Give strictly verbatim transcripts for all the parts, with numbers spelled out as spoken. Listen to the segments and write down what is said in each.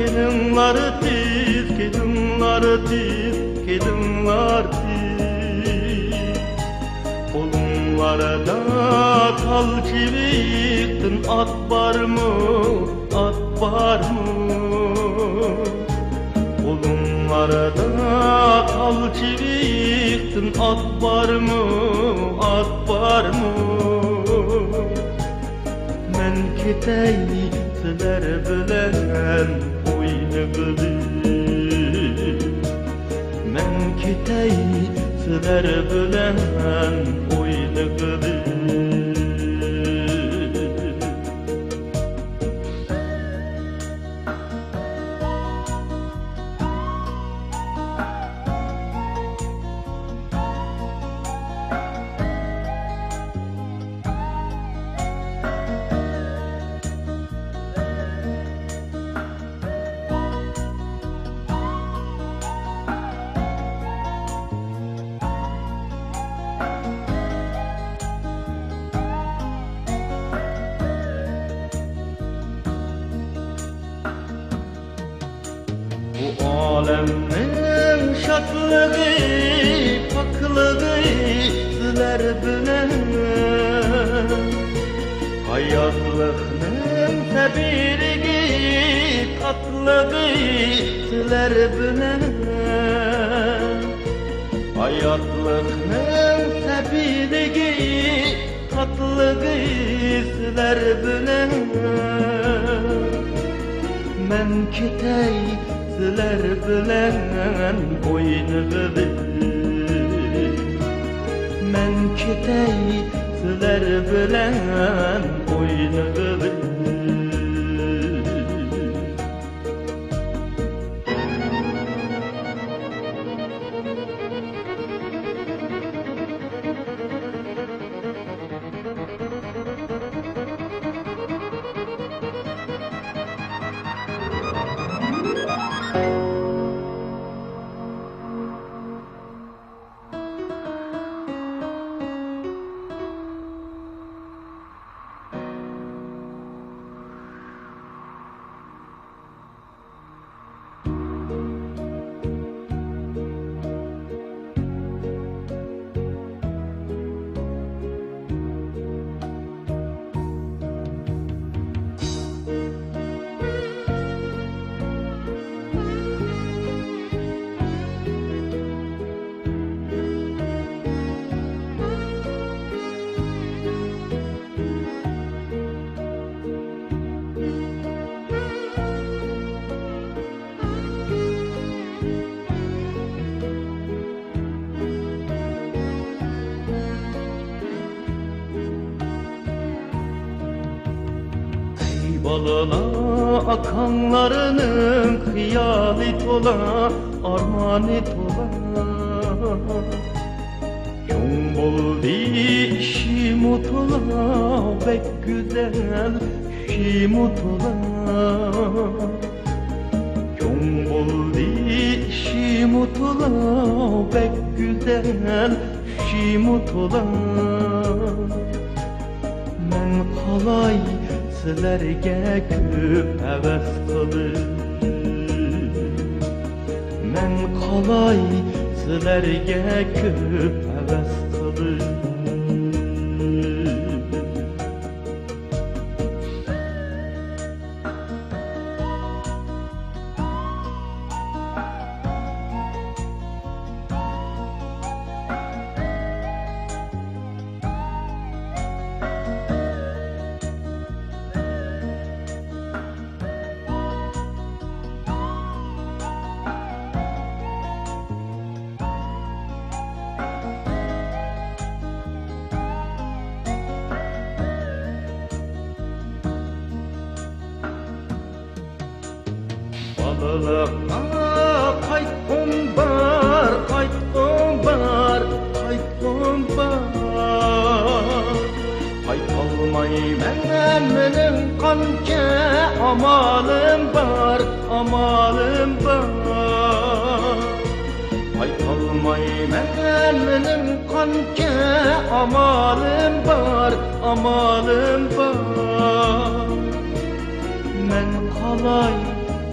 كېلىڭلار تېز، كېلىڭلار تېز، كېلىڭلار تېز. قولۇڭلاردا تال چىۋىقتىن ئات بارمۇ، ئات بارمۇ؟ قولۇڭلاردا تال چىۋىقتىن ئات بارمۇ، ئات بارمۇ؟ مەن كېتەي سىلەر بىلەن ئوينىغىلى. مەن كېتەي سىلەر بىلەن ئوينىغىلى. بۇ ئالەمنىڭ شادلىقى، پاكلىقى سىلەر بىلەن. ھاياتلىقنىڭ سەبىيلىكى، تاتلىقى سىلەر بىلەن. ھاياتلىقنىڭ سەبىيلىكى، تاتلىقى سىلەر بىلەن. مەن كېتەي سىلەر بىلەن ئوينىغىلى. مەن كېتەي سىلەر بىلەن ئوينىغىلى. ئەي بالىلار، ئاكاڭلارنىڭ خىيالى تولا، ئارمانى تولا. چوڭ بولدى ئىشىمۇ تولا، بەك گۈزەل چۈشىمۇ تولا. چوڭ بولدى ئىشىمۇ تولا، بەك گۈزەل چۈشىمۇ تولا. مەن قالاي سىلەرگە كۆپ ھەۋەس قىلىپ، مەن قالاي سىلەرگە كۆپ ھەۋەس قىلىپ. بالىلىققا قايتقۇم بار، قايتقۇم بار، قايتقۇم بار. قايتالمايمەن مېنىڭ قانچە ئامالىم بار، ئامالىم بار. قايتالمايمەن مېنىڭ قانچە ئامالىم بار، ئامالىم بار. مەن قالاي،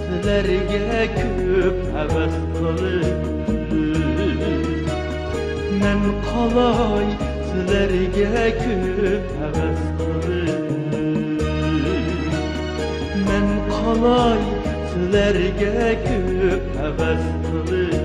سىلەر سىلەرگە كۆپ ھەۋەس قىلىپ، مەن قالاي سىلەرگە كۆپ ھەۋەس قىلىپ، مەن قالاي سىلەرگە كۆپ ھەۋەس قىلىپ.